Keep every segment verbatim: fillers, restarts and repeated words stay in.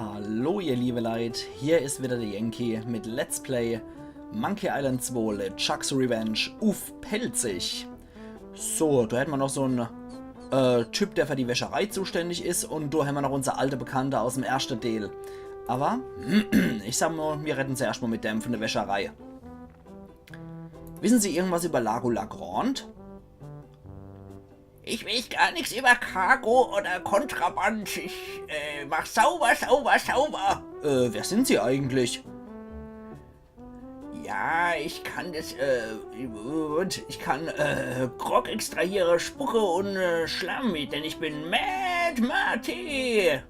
Hallo ihr liebe Leit, hier is wieder de Yankee mit Let's Play Monkey Island zwei LeChuck's Revenge uff Pälzisch. So, do hätt ma noch so en äh, Typ, der für die Wäscherei zuständig is, un do hämmer noch unser alte Bekannte aus'm erschte Deel. Awwer ich sag mol, mir redden zuerscht mol mit dem vun de Wäscherei. Wissen Sie irgendwas über Lago Lagrande? Ich weeß gar nix über Cargo oder Kontraband. Ich äh, mach sauber, sauber, sauber. Äh, wer sind Sie eigentlich? Ja, ich kann des, äh, und ich kann äh, Grog extrahiere, Spucke un äh, Schlamm, denn ich bin Mad Marty.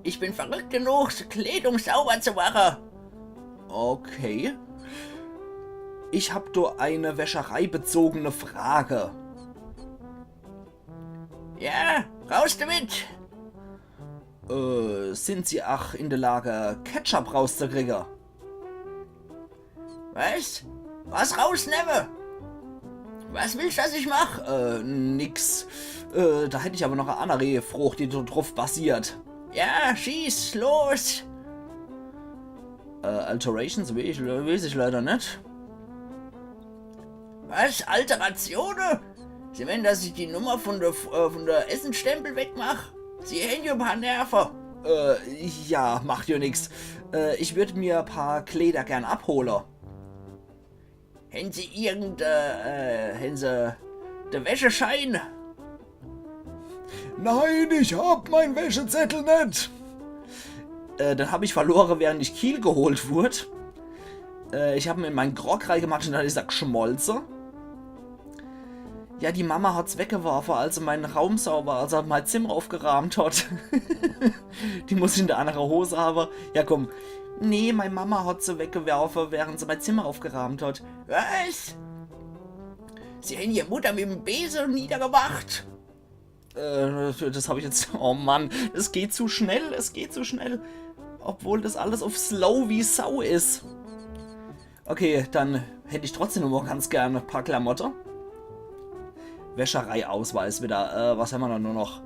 Ich bin verrückt genug, Kleidung sauber zu mache. Okay. Ich hab do eine wäschereibezogene Frage. Ja, raus damit. Äh, sind Sie ach in de Lage, Ketchup rauszukriege? Was? Was rausnemme? Was willst, dass ich mach? Äh, nix. Äh, do hätt ich awwer noch e annere Frucht, die do druff basiert. Ja, schieß los. Äh, Alterations weeß ich, weeß ich leider net. Was? Alteratione? Sie meenen, dass ich die Nummer vun de, äh, vun de Essenstempel wegmach? Sie hän jo e paar Nerve. Äh, ja, macht jo nix. Äh, ich würd mir e paar Kleder gern abhole. Hän Sie irgend, äh, äh, hän Se de Wäscheschein? Nein, ich hab mein Wäschezettel net. Äh, den hab ich verlore, während ich Kiel geholt wurd. Äh, ich hab en in mein Grog reigemacht un dann is er gschmolze. Ja, die Mama hat's weggeworfe, als se mein Raum sauber, als se mein Zimmer uffgeraamt hat. Die muss in de annere Hose hawwe. Ja, komm. Nee, mein Mama hat se weggeworfe, während se mein Zimmer uffgeraamt hat. Was? Sie hän Ihr Mutter mit'm Bese niedergemacht? Äh, des hab ich jetzt. Oh Mann, es geht zu schnell, es geht zu schnell. Obwohl des alles uff slow wie Sau is. Okay, dann hätt ich trotzdem nur ganz gern e paar Klamotte. Wäschereiausweis wieder. Äh, was hämmer dann nur noch?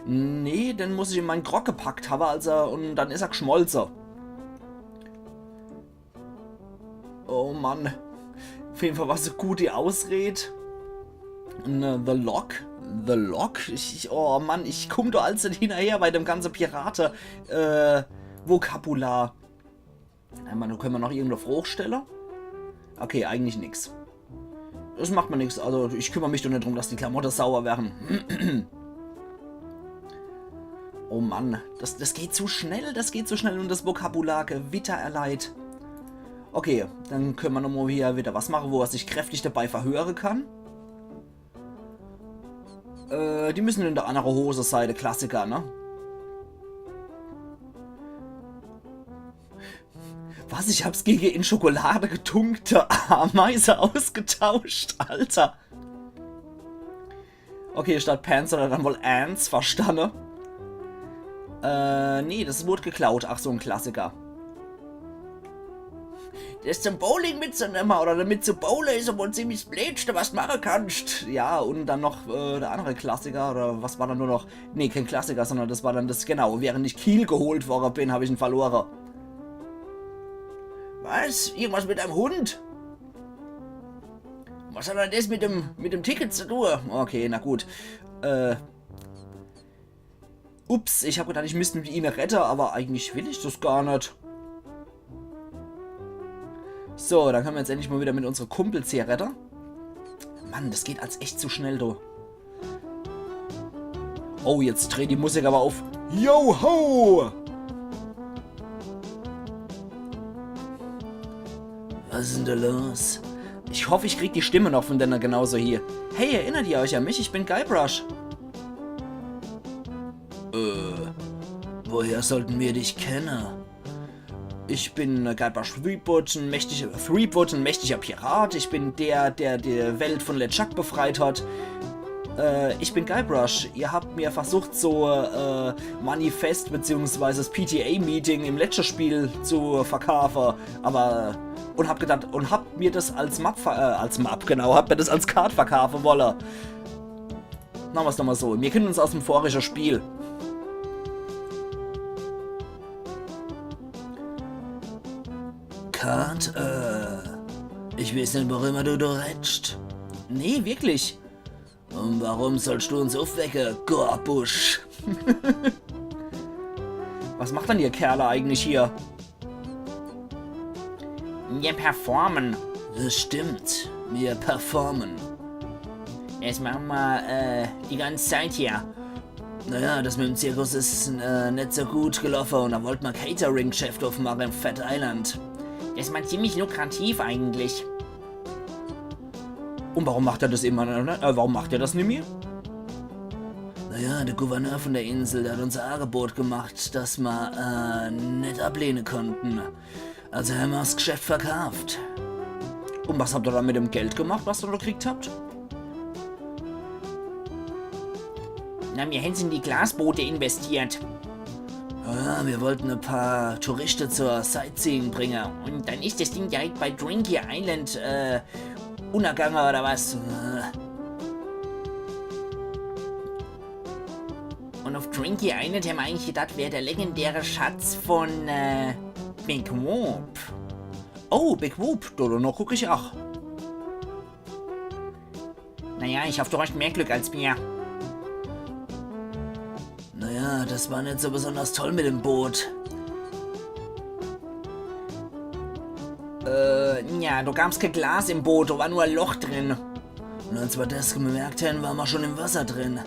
Nee, den muss ich in mein Grog gepackt hawwe, also, un dann is er gschmolze. Oh Mann. Uff jeden Fall war's e gute Ausred. Ne, The Lock. The Lock? Ich, ich, oh Mann, ich kumm doch als net hinnerher bei dem ganze Pirate, äh, Vokabular. Ich mein, könne mer noch irgendeine Frooch stelle? Okay, eigentlich nix. Des macht mer nix. Also, ich kümmer mich doch net drum, dass die Klamotte sauber wären. Oh Mann, des, des geht zu schnell, des geht zu schnell un des Vokabular, Gewitter, ehrleit. Okay, dann könne mer nochmol hier wieder was mache, wo er sich kräftig dabei verhöre kann. Äh, die müssen in der annere Hose sei, de Klassiker, ne? Was, ich hab's gege in Schokolade getunkte Ameise ausgetauscht, Alter. Okay, statt Pants hat er dann wohl Ants verstanne. Äh, nee, des wurd geklaut. Ach, so en Klassiker. Des zum Bowling mitzenemme oder damit zu bowle is wohl ziemlich 's Bleedschte, was mache kannst. Ja, un dann noch äh, de annere Klassiker, oder was war dann nur noch? Nee, kein Klassiker, sondern des war dann des, genau, während ich Kiel geholt worre bin, hab ich en verlore. Was? Irgendwas mit einem Hund? Was hat dann des mit dem, mit dem Ticket zu tun? Okay, na gut. Äh. Ups, ich hab gedacht, ich müsst mit ihne redde, aber eigentlich will ich des gar net. So, dann könne mer jetzt endlich mol wieder mit unsere Kumpels hier redde. Mann, des geht als echt zu schnell, du. Oh, jetzt dreht die Musik aber auf. Yo ho! Was is denn do los? Ich hoff, ich krieg die Stimme noch von denne genauso hier. Hey, erinnert ihr euch an mich? Ich bin Guybrush. Äh, woher sollten wir dich kennen? Ich bin äh, Guybrush Threepwood, ein mächtiger, Threepwood, ein mächtiger Pirat. Ich bin der, der die Welt von LeChuck befreit hat. Äh, ich bin Guybrush. Ihr habt mir versucht, so äh, Manifest beziehungsweise das P T A-Meeting im letzten Spiel zu verkaufen, aber und hab gedacht und habt mir das als Map, ver- äh, als Map, genau, habt mir das als Card verkaufen wollen. Machen wir's doch mal so. Wir kennen uns aus dem vorigen Spiel. Kat, äh, ich weeß net, worümmer du do redscht. Nee, wirklich. Und warum sollscht du uns uffwecke, Gorbusch? Was macht dann ihr Kerle eigentlich hier? Wir performen. Das stimmt, wir performen. Das machen wir, äh, die ganze Zeit hier. Naja, das mit dem Zirkus is, äh, net so gut geloffe und da wollt mer Catering-Geschäft uffmache im Fat Island. Das war ziemlich lukrativ eigentlich. Und warum macht er das immer, äh, warum macht er das nimmi? Naja, der Gouverneur von der Insel, der hat uns ein Angebot gemacht, das mer, äh, net ablehne konnten. Also hämmer's Geschäft verkaaft. Und was habt ihr dann mit dem Geld gemacht, was ihr da gekriegt habt? Na, wir häm's in die Glasboote investiert. Ja, wir wollten ein paar Touristen zur Sightseeing bringen. Und dann ist das Ding direkt bei Drinky Island, äh, untergegangen oder was? Äh. Und auf Drinky Island hämmer eigentlich gedacht, wär der legendäre Schatz von, äh, Big Whoop. Oh, Big Whoop, do, do, noch guck ich ach. Naja, ich hoff, du hast mehr Glück als mir. Naja, das war net so besonders toll mit dem Boot. Äh, ja, do gab's kein Glas im Boot, do war nur ein Loch drin. Und als wir das bemerkt haben, waren wir schon im Wasser drin.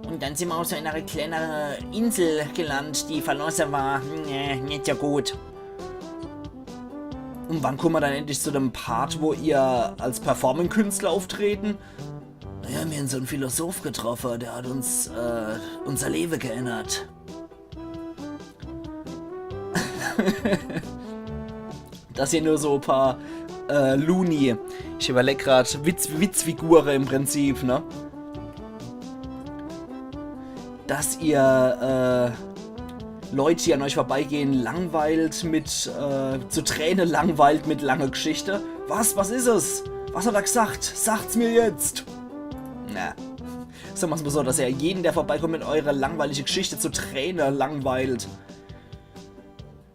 Und dann sind wir auf so einer kleineren Insel gelandet, die verlassen war. Nee, nicht so gut. Und wann kommen wir dann endlich zu dem Part, wo ihr als Performing-Künstler auftreten? Naja, wir haben so einen Philosoph getroffen, der hat uns, äh, unser Leben geändert. Das hier nur so ein paar, äh, Looney. Ich überleg grad, Witz, Witzfigure im Prinzip, ne? Dass ihr, äh, Leute, die an euch vorbeigehen, langweilt mit, äh, zu Tränen langweilt mit langer Geschichte. Was? Was ist es? Was hat er gesagt? Sagt's mir jetzt! Na. Sagen wir's mal so, dass er jeden, der vorbeikommt, mit eurer langweiligen Geschichte zu Tränen langweilt.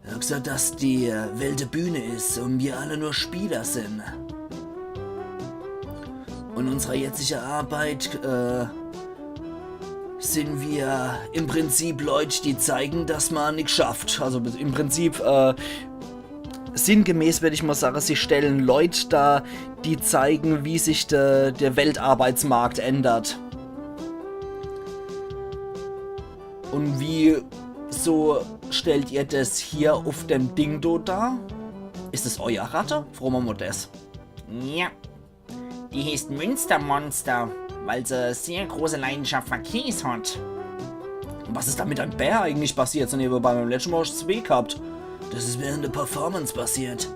Er hat gesagt, dass die Welt eine Bühne ist und wir alle nur Spieler sind. Und in unserer jetzigen Arbeit, äh, sind wir im Prinzip Leute, die zeigen, dass man nichts schafft. Also im Prinzip, äh, sinngemäß würde ich mal sagen, sie stellen Leute dar, die zeigen, wie sich der, der Weltarbeitsmarkt ändert. Und wieso stellt ihr das hier auf dem Ding do dar? Ist es euer Ratte? Frohe mer mal das. Ja. Die heißt Münstermonster, weil sie sehr große Leidenschaft für Käse hat. Und was ist da mit deinem Bär eigentlich passiert? So nebenbei, beim letzten Mal hast du zwei gehabt. Das ist während der Performance passiert.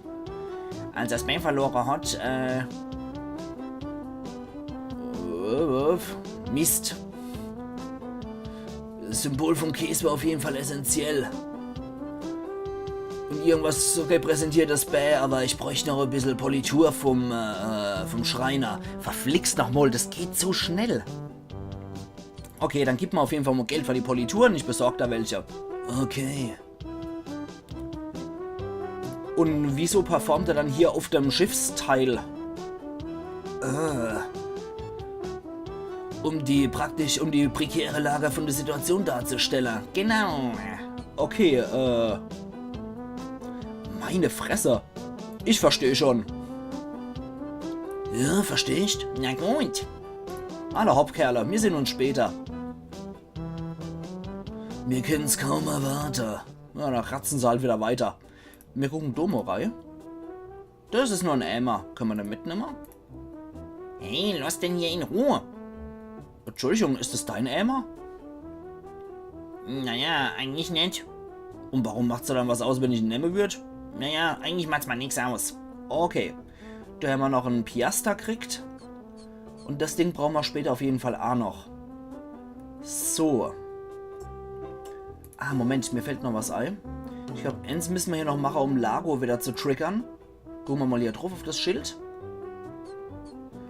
Als er das Bär verloren hat, äh, äh, Mist. Das Symbol vom Käse war auf jeden Fall essentiell. Und irgendwas repräsentiert das Bär, aber ich bräuchte noch ein bisschen Politur vom, äh, vom Schreiner. Verflixt noch mal, das geht so schnell. Okay, dann gib mir auf jeden Fall mal Geld für die Politur und ich besorg da welche. Okay. Und wieso performt er dann hier auf dem Schiffsteil? Äh. Um die, praktisch, um die prekäre Lage von der Situation darzustellen. Genau. Okay, äh. Meine Fresse. Ich versteh schon. Ja, verstehst? Na gut. Alla hopp, Kerle, wir sehen uns später. Wir können's kaum erwarten. Na, dann ratzen se halt wieder weiter. Wir gucken do mal rei. Das ist nur ein Eimer. Können wir den mitnehmen? Hey, lass den hier in Ruhe. Entschuldigung, ist das dein Eimer? Naja, eigentlich nicht. Und warum macht's dir dann was aus, wenn ich ihn nehmen würd? Naja, eigentlich macht's mir nix aus. Okay. Da haben wir noch einen Piaster gekriegt. Und das Ding brauchen wir später auf jeden Fall auch noch. So. Ah, Moment, mir fällt noch was ein. Ich glaub, eins müssen wir hier noch machen, um Lago wieder zu triggern. Gucken wir mal hier drauf auf das Schild.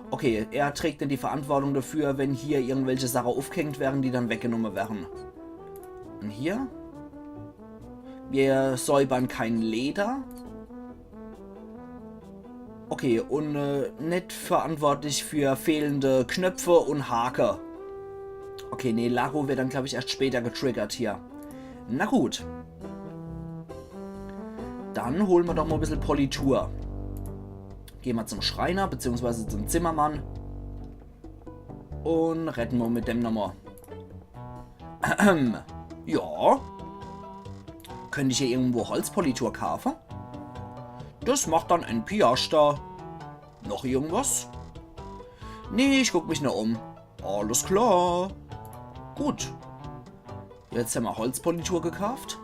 Okay, er trägt dann die Verantwortung dafür, wenn hier irgendwelche Sachen aufgehängt werden, die dann weggenommen werden. Und hier? Wir säubern kein Leder. Okay, un äh, net verantwortlich für fehlende Knöpfe un Hake. Okay, nee, Lago wird dann, glaub ich, erst später getriggert hier. Na gut. Dann holen wir doch mal ein bisschen Politur. Gehen wir zum Schreiner, beziehungsweise zum Zimmermann. Un redden wir mit dem nochmal. Ja. Könnt ich hier irgendwo Holzpolitur kaufen? Das macht dann ein Piaschter. Noch irgendwas? Nee, ich guck mich nur um. Alles klar. Gut. Jetzt haben wir Holzpolitur gekauft.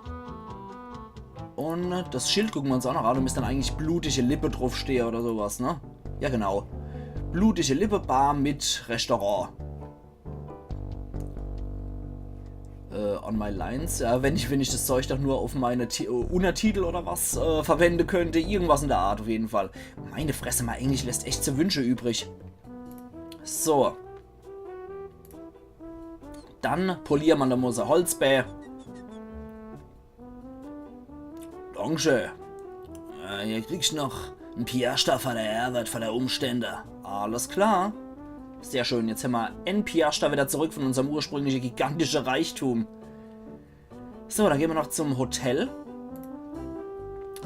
Und das Schild gucken wir uns auch noch an. Da müsste dann eigentlich blutige Lippe draufstehen oder sowas, ne? Ja, genau. Blutige Lippe, Bar mit Restaurant. Äh, on my lines. Ja, wenn ich, wenn ich das Zeug doch nur auf meine Ti äh, Untertitel oder was äh, verwenden könnte. Irgendwas in der Art auf jeden Fall. Meine Fresse, mein Englisch lässt echt zu wünschen übrig. So. Dann polieren wir da mal so Holzbä. Dankeschön. Äh, hier kriegst noch en Piaschter für der Arbeit, für der Umstände. Alles klar. Sehr schön, jetzt haben wir en Piaschter wieder zurück von unserem ursprünglichen gigantischen Reichtum. So, dann gehen wir noch zum Hotel.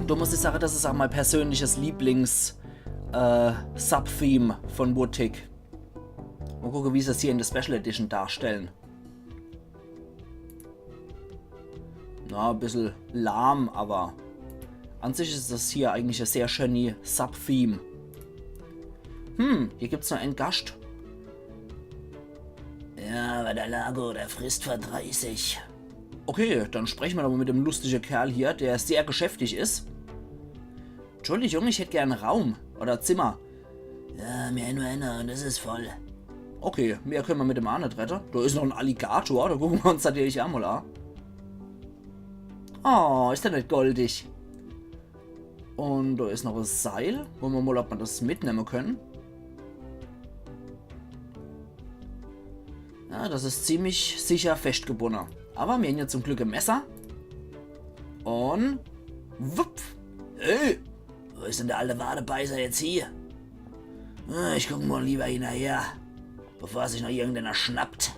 Du musst ich sagen, das ist auch mein persönliches Lieblings äh, Sub-Theme von Woodtick. Mal gucken, wie sie es hier in der Special Edition darstellen. Na, ein bisschen lahm, aber an sich ist das hier eigentlich ein sehr schönes Sub-Theme. Hm, hier gibt's noch einen Gast. Ja, aber der Lago, der frisst für dreißig. Okay, dann sprechen wir doch mal mit dem lustigen Kerl hier, der sehr geschäftig ist. Entschuldigung, ich hätte gern Raum oder Zimmer. Ja, mir nur einer und es ist voll. Okay, mehr können wir mit dem auch nicht retten. Da ist noch ein Alligator, da gucken wir uns natürlich auch mal an. Oh, ist der nicht goldig? Und da ist noch ein Seil. Wollen wir mal, ob wir das mitnehmen können. Ja, das ist ziemlich sicher festgebunden. Aber wir haben ja zum Glück ein Messer. Und wupp. Hey, wo ist denn der alte Wadebeißer jetzt hier? Ah, ich guck mal lieber hinterher, bevor sich noch irgendeiner schnappt.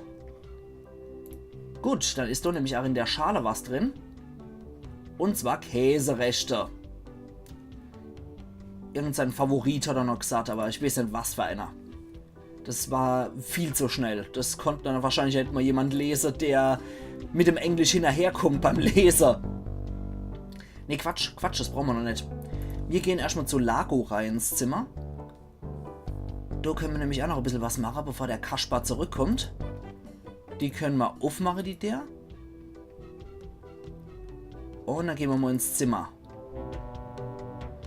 Gut, dann ist da nämlich auch in der Schale was drin. Und zwar Käsereste. Irgend sein Favorit hat er noch gesagt, aber ich weiß nicht, was für einer. Das war viel zu schnell. Das konnte dann wahrscheinlich nicht mal jemand lesen, der mit dem Englisch hinterherkommt beim Lesen. Nee, Quatsch, Quatsch, das brauchen wir noch nicht. Wir gehen erstmal zu Lago rein ins Zimmer. Da können wir nämlich auch noch ein bisschen was machen, bevor der Kaspar zurückkommt. Die können wir aufmachen, die Tür. Und dann gehen wir mal ins Zimmer.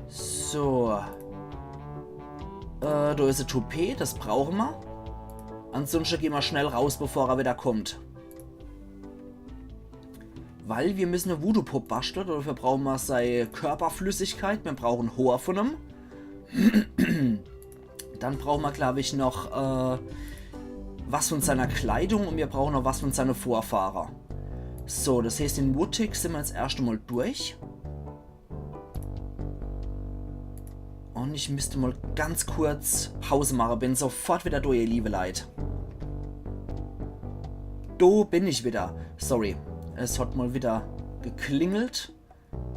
So. Äh, da ist ein Toupet, das brauchen wir. Ansonsten gehen wir schnell raus, bevor er wieder kommt. Weil wir müssen eine Voodoo-Puppe basteln. Dafür brauchen wir seine Körperflüssigkeit. Wir brauchen Haar von ihm. Dann brauchen wir, glaube ich, noch äh, was von seiner Kleidung und wir brauchen noch was von seinen Vorfahren. So, das heißt, in Woodtick sind wir jetzt erst einmal durch. Und ich müsste mal ganz kurz Pause machen. Bin sofort wieder da, ihr liebe Leute. Da bin ich wieder. Sorry, es hat mal wieder geklingelt.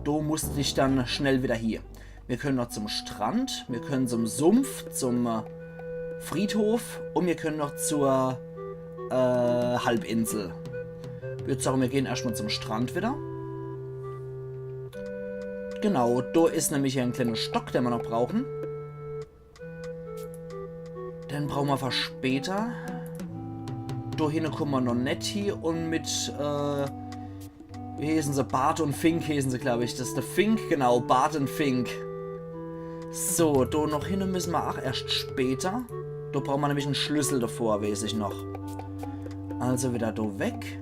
Da musste ich dann schnell wieder hier. Wir können noch zum Strand, wir können zum Sumpf, zum äh, Friedhof und wir können noch zur äh, Halbinsel. Ich würde sagen, wir gehen erstmal zum Strand wieder. Genau, da ist nämlich ein kleiner Stock, den wir noch brauchen. Den brauchen wir für später. Da hinten kommen wir noch nicht hin und mit äh, wie heißen sie? Bart und Fink heißen sie, glaube ich. Das ist der Fink, genau. Bart und Fink. So, da noch hin müssen wir auch erst später. Da brauchen wir nämlich einen Schlüssel davor, weiß ich noch. Also wieder da weg.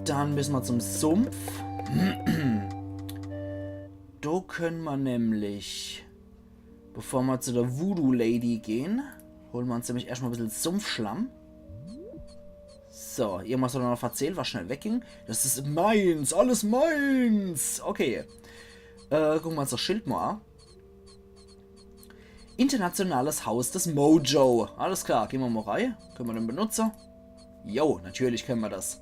Dann müssen wir zum Sumpf. Da können wir nämlich, bevor wir zu der Voodoo Lady gehen, holen wir uns nämlich erstmal ein bisschen Sumpfschlamm. So, irgendwas hat er noch verzählt, was schnell wegging. Das ist meins, alles meins. Okay. Äh, gucken wir uns das Schild mal an. Internationales Haus des Mojo. Alles klar, gehn mer mol rei. Kenne mer den benutze? Jo, natürlich kenne mer des.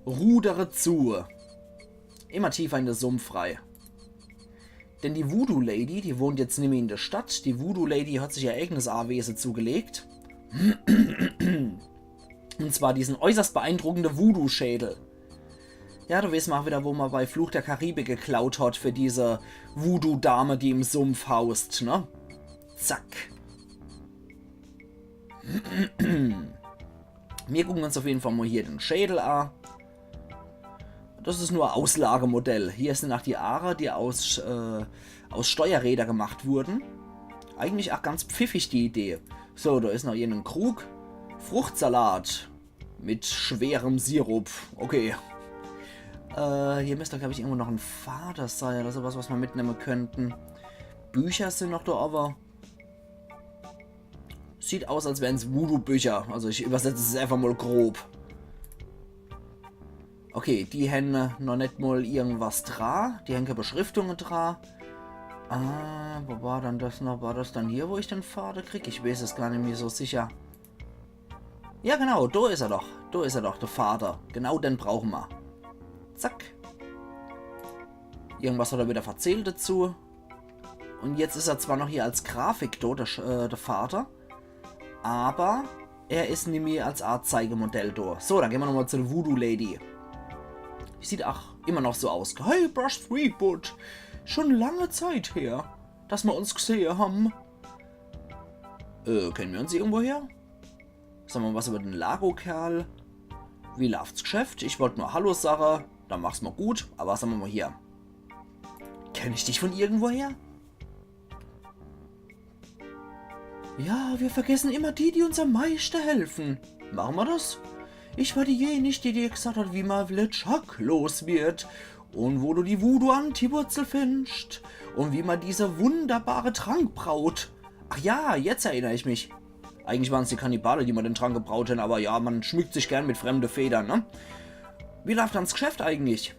Rudere zu. Immer tiefer in de Sumpf rei. Denn die Voodoo Lady, die wohnt jetzt nimmi in de Stadt. Die Voodoo Lady hat sich ihr eigenes Awese zugelegt. Und zwar diesen äußerst beeindruckende Voodoo-Schädel. Ja, do weeß mer ach widder, wo mer bei Fluch der Karibik geklaut hat für diese Voodoo-Dame, die im Sumpf haust, ne? Zack. Mir gucken uns auf jeden Fall mol hier den Schädel a. Des is nur Auslagemodell. Hier sin ach die Aare, die aus, äh, aus Steuerräder gemacht wurden. Eigentlich ach ganz pfiffig die Idee. So, do is noch hier en Krug. Fruchtsalat. Mit schwerem Sirup. Okay. Äh, hier misst doch, glaab ich, irgendwo noch en Fader sei oder sowas, was mer mitnemme kennten. Bücher sin noch do, awwer sieht aus, als wären's Voodoo-Bücher. Also ich übersetz es einfach mol grob. Okay, die hän noch net mol irgendwas dra. Die hän kee Beschriftunge dra. Ah, wo war dann des noch? War des dann hier, wo ich den Fader krieg? Ich weeß es gar nimmi so sicher. Ja, genau, do is er doch. Do is er doch, de Fader. Genau den brauche mer. Zack. Irgendwas hat er widder verzählt dezu. Und jetzt is er zwar noch hier als Grafik do, de, Sch- äh, de Fader, awwer er is nimmi als Aarzeigemodell do. So, dann gehn mer nochmol zu de Voodoo Lady. Die sieht ach immer noch so aus. Hey, Brush Threepwood. Schon lange Zeit her, dass mer uns gsehe hän. Äh, kenne mer uns irgendwoher? Sag mol was über den Lago-Kerl. Wie laaft's Gschäft? Ich wollt nur Hallo sage. Dann mach's mol gut, awwer sag mol hier. Kenn ich dich von irgendwoher? Ja, wir vergessen immer die, die uns am meischte helfen. Mache mer des? Ich war diejenige, die dir gesagt hat, wie mer LeChuck los wird und wo du die Voodoo-Anti-Wurzel findst und wie mer diese wunderbare Trank braut. Ach ja, jetzt erinner ich mich. Eigentlich waren's die Kannibale, die mer den Trank gebraut hän, awwer ja, mer schmückt sich gern mit fremde Federn, ne? Wie laaft dann 's Gschäft eigentlich?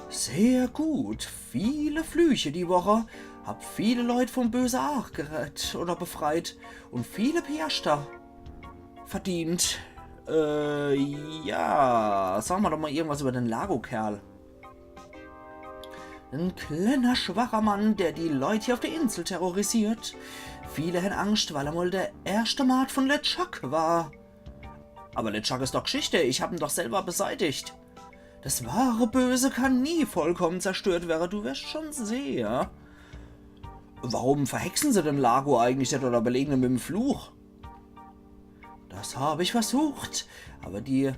Sehr gut. Viele Flüche die Woche. Hab viele Leut vom böse Aag gerett oder befreit. Und viele Piaster verdient. Äh, ja. Sag mol doch mol irgendwas über den Lago-Kerl. En klenner, schwacher Mann, der die Leut hier auf der Insel terrorisiert. Viele hän Angscht, weil er mol der erschte Maat von LeChuck war. Awwer LeChuck is doch Gschichte, ich hab en doch selwer beseitigt. Das wahre Böse kann nie vollkommen zerstört wäre, du wirst schon sehen. Warum verhexen se den Lago eigentlich net oder belegen en mit em Fluch? Das hab ich versucht, awwer die,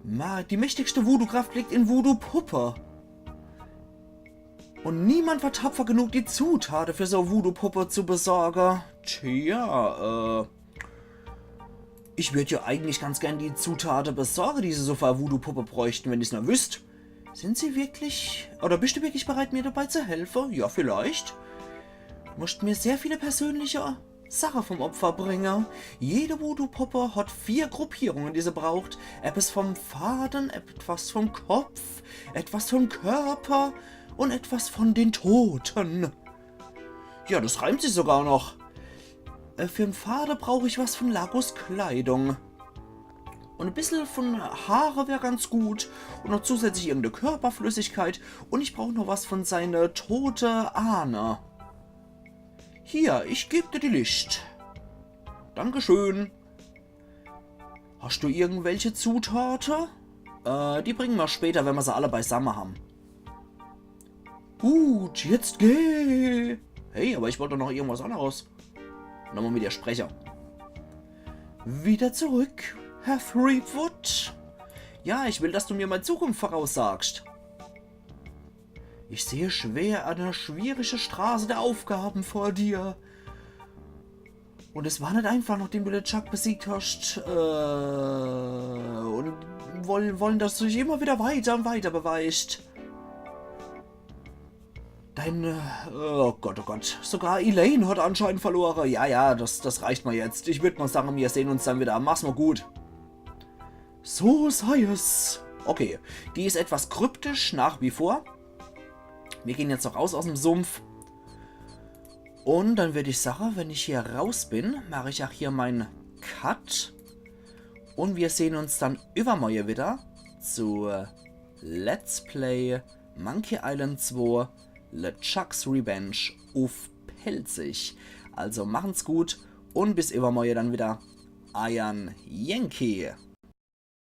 ma, die mächtigste Voodoo-Kraft liegt in Voodoo-Puppe. Und niemand war tapfer genug, die Zutate für so Voodoo-Puppe zu besorgen. Tja, äh, ich würd ja eigentlich ganz gern die Zutate besorgen, die se so für Voodoo-Puppe bräuchten, wenn ich's nur wüsst. Sind Sie wirklich, oder bist du wirklich bereit, mir dabei zu helfen? Ja, vielleicht. Du musst mir sehr viele persönliche Sache vom Opfer bringe. Jede Voodoo-Puppe hat vier Gruppierungen, die se braucht. Etwas vom Faden, etwas vom Kopf, etwas vom Körper und etwas von den Toten. Ja, das reimt sich sogar noch. Äh, für den Faden brauch ich was von Lagos Kleidung. Und e bissel von Haare wär ganz gut. Und noch zusätzlich irgendeine Körperflüssigkeit. Und ich brauch noch was von seine tote Ahne. Hier, ich geb dir die List. Dankeschön. Hast du irgendwelche Zutate? Äh, die bringe mer später, wenn mer se alle beisamme hän. Gut, jetzt geh. Hey, aber ich wollt doch noch irgendwas anderes. Nochmal mit dir spreche. Wieder zurück, Herr Threepwood. Ja, ich will, dass du mir meine Zukunft voraussagst. Ich sehe schwer eine schwierige Straße der Aufgaben vor dir. Und es war net einfach, nachdem du LeChuck besiegt hast. Äh, und wollen, wollen, dass du dich immer wieder weiter und weiter beweist. Dein, äh, oh Gott, oh Gott. Sogar Elaine hat anscheinend verloren. Ja, ja, das, das reicht mal jetzt. Ich würd mal sagen, wir sehen uns dann wieder. Mach's mal gut. So sei es. Okay, die ist etwas kryptisch nach wie vor. Wir gehen jetzt noch raus aus dem Sumpf. Und dann würd ich sagen, wenn ich hier raus bin, mach ich auch hier mein Cut. Und wir sehen uns dann übermorgen wieder zu Let's Play Monkey Island zwei, LeChuck's Revenge uff Pälzisch. Also machen's gut und bis übermorgen dann wieder. Eiern Yankee.